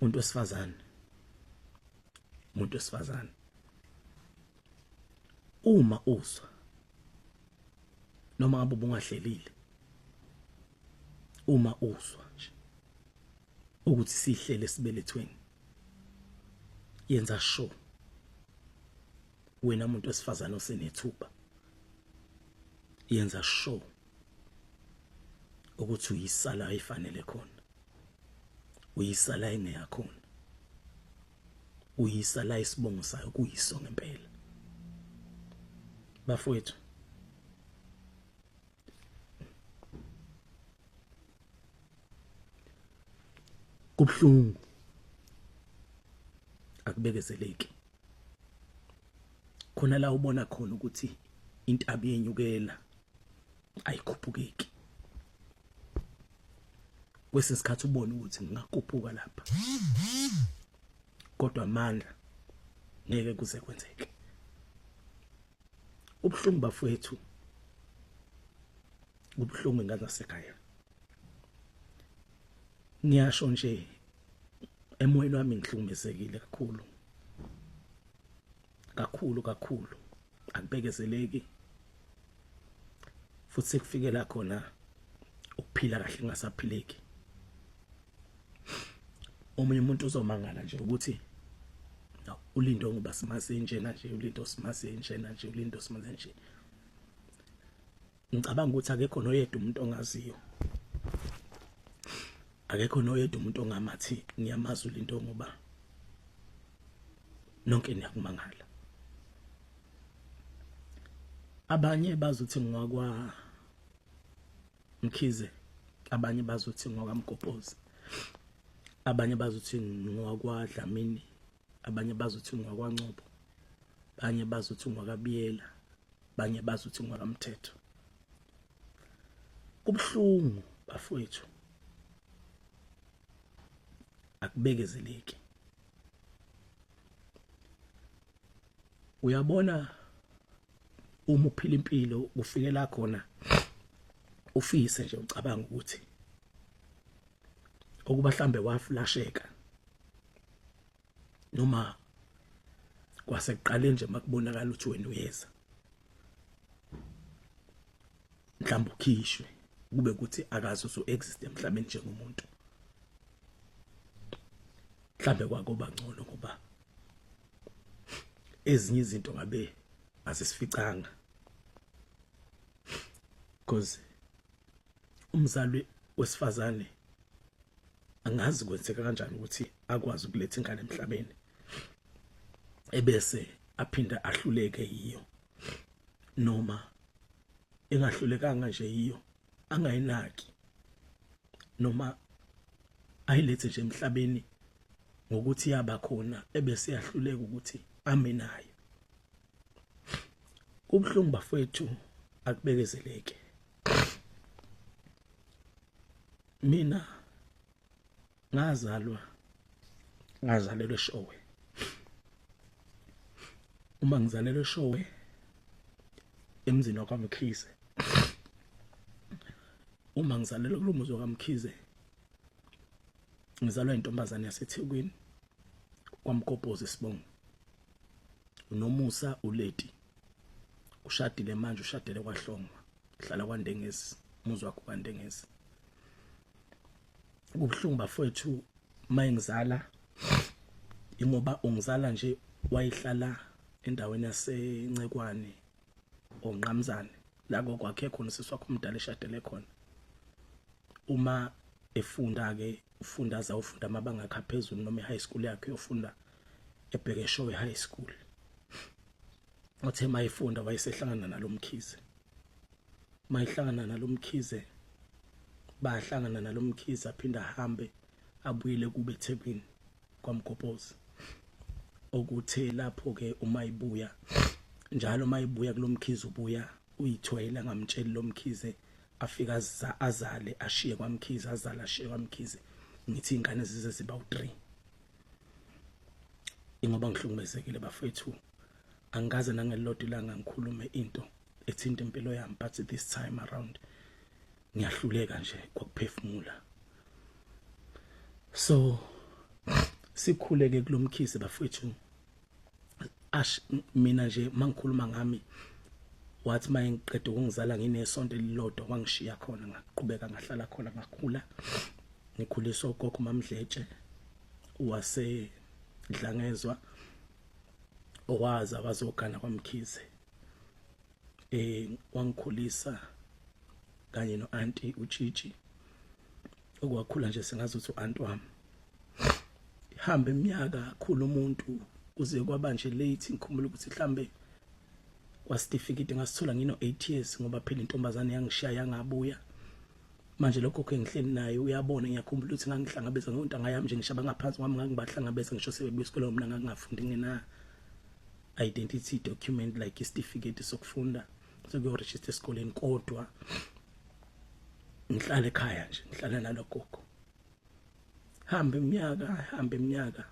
Umuntu wesifazane, umuntu wesifazane, uma uzwa noma ngabe ubungahlelile, uma uzwa nje ukuthi sihlele esibelethweni, yenza sure wena muntu wesifazane osenethuba, yenza sure ukuthi uyisala efanele khona, uyisala engeyakhona, uyisala isibongo sayo kuyiso ngempela. Bafowethu, kubhlungu, akubekezeleki. Khona la ubona khona ukuthi intaba yenyukela, ayikhuphukeki. Kwesinye isikhathi ubone ukuthi ngingakhuphuka lapha, kodwa amandla ngeke kuze kwenzeke. Ubuhlungu bafowethu, kubuhlungu ingane zasekhaya. Ngiyasho nje emoyeni wami ngihlukumezekile kakhulu kakhulu kakhulu, akubekezeleki. Futhi sekufikela khona ukuphila kahle kungasaphileki. Omunye umuntu uzomangala nje ukuthi ulindo ngoba simazi njena nje, ulindo simazi njena nje, ulindo simazi nje. Ngicabanga ukuthi akekho noyedwa umuntu ongaziyo, akekho noyedwa umuntu ongamathi ngiyamazi ulindo, ngoba nonke niyakumangala. Abanye bazothi ngwakwa Mkhize, abanye bazothi ngwakamgobhozi, abanye bazothi ngwakwa Dlamini, abanye bazothi ngwakwaNcobo, abanye bazothi ngwakabiyela, abanye bazothi ngwakamthetho. Kubuhlungu bafowethu, akubekezeleki. Uyabona, uma uphila impilo kufikela khona ufise nje ucabanga ukuthi okuba mhlambe waflasheka noma kwasekuqaleni nje makubonakala ukuthi wena uyeza, mhlawumbe ukhishwe kube ukuthi akazi uzo exist emhlabeni njengomuntu, mhlambe kwakuba ngcono ngoba ezinye izinto ngabe azisificanga, because umzali wesifazane angazi kwenzeka kanjani ukuthi akwazi ukuletha ingane emhlabeni ebese aphinda ahluleke yiyo, noma engahlulekanga nje yiyo angayinaki, noma ayilethe nje emhlabeni ngokuthi yaba khona ebese yahluleka ukuthi ame nayo. Kubuhlungu bafowethu, akubekezeleke. Mina ngazalwa, ngazalelwa eShowe. Uma ngizalelwa eShowe emzini wakwaMkhize, uma ngizalelwa kulo muzi wakwaMkhize, ngizalwa intombazane yaseThekwini kwaMgobhozi isibongo, uNomusa uLeti. Ushadile manje, ushadele kwaHlongwa, hlala kwaNdengezi, umuzi wakho kwaNdengezi. Kubuhlungu bafowethu mayengizala, ingoba ungizala nje wayehlala endaweni yaseNcekwane onqamzane la kokwakhe khona sisi wakhe omdala eshadele khona. Uma efunda ke, ufunda aza ufunda amabanga akhe aphezulu noma i-high school yakhe, yofunda ebheke Eshowe High School. Uthe mayefunda wayesehlangana nalomkhize, mayihlangana nalomkhize, bahlangana nalomkhize, aphinda ahambe abuyele kube eThekwini kwaMgobhozi. Okuthe lapho ke uma ibuya njalo, uma ibuya kulomkhize, ubuya uyithwele angamtsheli lomkhize, afika azale ashiye kwamkhize, azale ashiye kwamkhize. Ngithi ingane zize ziba u3. Ingoba ngihlukumezekile bafethu, angikaze nangelilodwa ilanga ngikhulume into ethinta impilo yami, but this time around ngiyahluleka nje kwakuphefumula. So Sikhuleke kulomkhize bafethu. Ash mina nje mangikhuluma ngami wathi maye ngiqeda ukungizala nginesonto elilodwa wangishiya khona ngaqhubeka ngahlala khona ngakhula ngikhuliswa ugogo mamdletshe wase Dlangezwa owaza wazogana kwaMkhize eh wangikhulisa kanye no-anti uTshitshi okwakhula nje sengazuthi u-anti wami ihambe iminyaka kakhulu umuntu kuze kwaba nje late ngikhumbula ukuthi mhlambe kwasitifiketi ngasithola ngino 8 years ngoba phela intombazane yangishiya yangabuya manje lokho ke ngihleli naye uyabona ngiyakhumbula ukuthi ngangihlangabeza ngontanga yami nje ngisho abangaphansi kwami ngangibahlangabeza ngisho sebebuya esikoleni mina ngangingafundi ngena identity document like isitifiketi sokufunda sekuyoregister esikoleni kodwa ngihlala ekhaya nje ngihlala nalogogo hamba iminyaka hamba iminyaka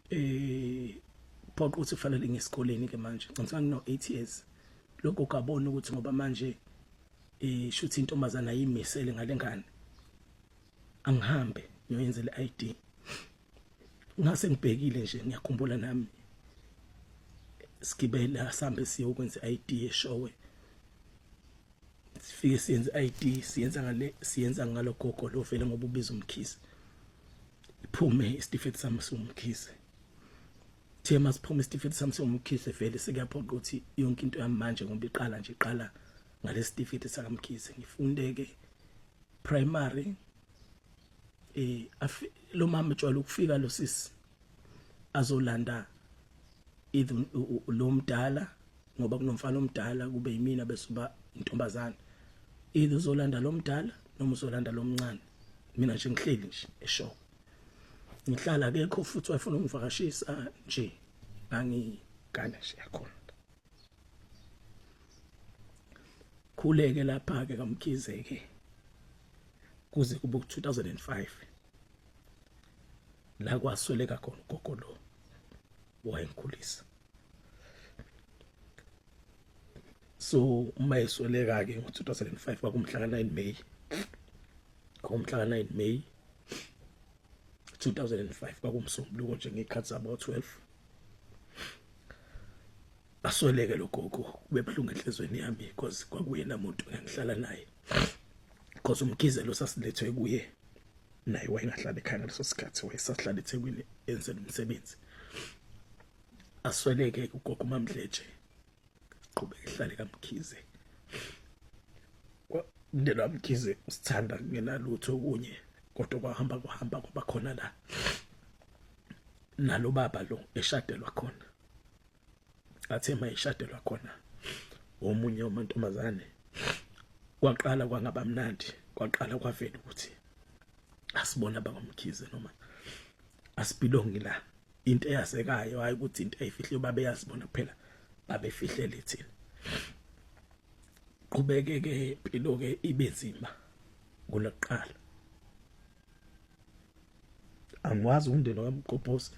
eh phoqa ukuthi kufanele ngesikoleni ke manje ngicabanga ngino 8 years lokho kabona ukuthi ngoba manje eh shuthi intombazana ayimisele ngalengane angihambe ngiyoyenzela ID ngase ngibhekile nje ngiyakhumbula nami sigibela sambe siyokwenza ID eshowe sifike siyenze ID siyenza ngale siyenza ngalo gogo lo vele ngoba ubiza umkhize iphume isitifiketi sami siwumkhize Thema masiphuma isitifiketi sami siwumkhize vele sekuyaphoqa ukuthi yonke into yami manje ngoba iqala nje iqala ngalesitifiketi sakamkhize ngifundeke primary eh lo mama ejwayele ukufika lo sisi azolanda either lo mdala ngoba kunomfana omdala kube yimina bese uba intombazana either uzolanda lo mdala noma uzolanda lo mncane mina nje ngihleli nje eshow ngihlala akekho futhi wayefuna ukungivakashisa nje ngangigana nje yakhona khuleke lapha ke kamkhize ke kuze kube 2005 la kwasweleka khona ugogo lo wayengikhulisa so uma esweleka ke ngo-2005 kwakumhla ka-9 May kwakumhla ka-9 May 2005 kwakumsombuluko nje ngey'khathi zabo-12 asweleke lo gogo kube buhlungu enhlizweni yami because kwakuyena muntu engihlala naye because umkhize lo sasilethwe kuye naye wayengahlali ekhaya ngaleso sikhathi wayesahlala eThekwini enzela umsebenzi asweleke ugogo uMamdletshe qhubeke ehlale kaMkhize umndeni waMkhize usithanda kungenalutho okunye kodwa kwahamba kuhamba kwaba khona la nalo baba lo eshadelwa khona athe mayishadelwa khona omunye wamantombazane kwaqala kwangaba mnandi kwaqala kwavela ukuthi asibona bakwamkhize noma asibhilongi la into eyazekayo hayi ukuthi into eyifihliwe babeyazibona kuphela babefihlele thina qhubeke ke impilo ke ibe nzima kunokuqala angiwazi umndeni wamgobhozi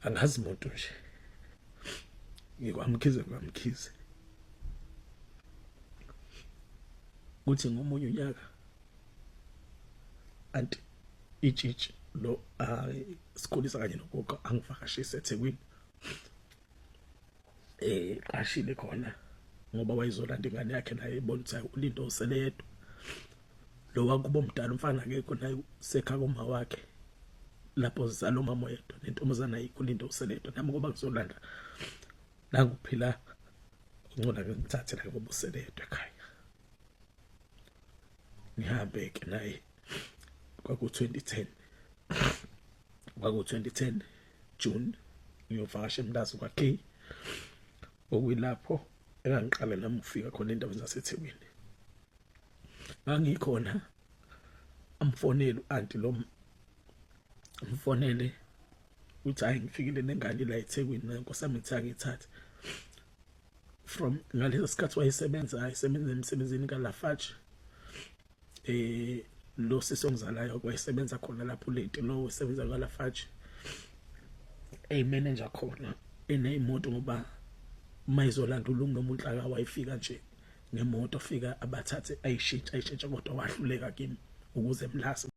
angazi muntu nje ngikwamkhize kwamkhize kuthi ngomunye unyaka anti itshitshi lo sikhulisa kanye nogogo angivakashise eThekwini eh qashile khona ngoba wayezolanda ingane yakhe naye ebona ukuthi ulindo usele yedwa lo wakubo omdala umfana akekho naye sekha kuma wakhe lapho zizala umama oyedwa nentombazana ayikho ulindo usele yedwa nami ngoba ngizolanda nangu phila ungcono ke ngithathe la ngoba usele yedwa ekhaya ngihambe ke naye kwaku 2010 kwaku 2010 June ngiyovakasha emlazi kwa K okuyilapho engangiqala nami ukufika khona endaweni zaseThekwini ngangikhona amfonele uanti lo mfonele uthi hayi ngifikile nengane la eThekwini nkosi yami ngithi angithathe from ngaleso sikhathi wayesebenza ayisebenza emsebenzini kaLafarge eh lo sisi ongizalayo wayesebenza khona lapho late lo usebenza kaLafarge eyi manager khona eneyimoto ngoba uma izolanda ulungu noma unhlaka wayefika nje ngemoto fika abathathe ayishintsha ayishintsha kodwa wahluleka kimi ukuze mlase.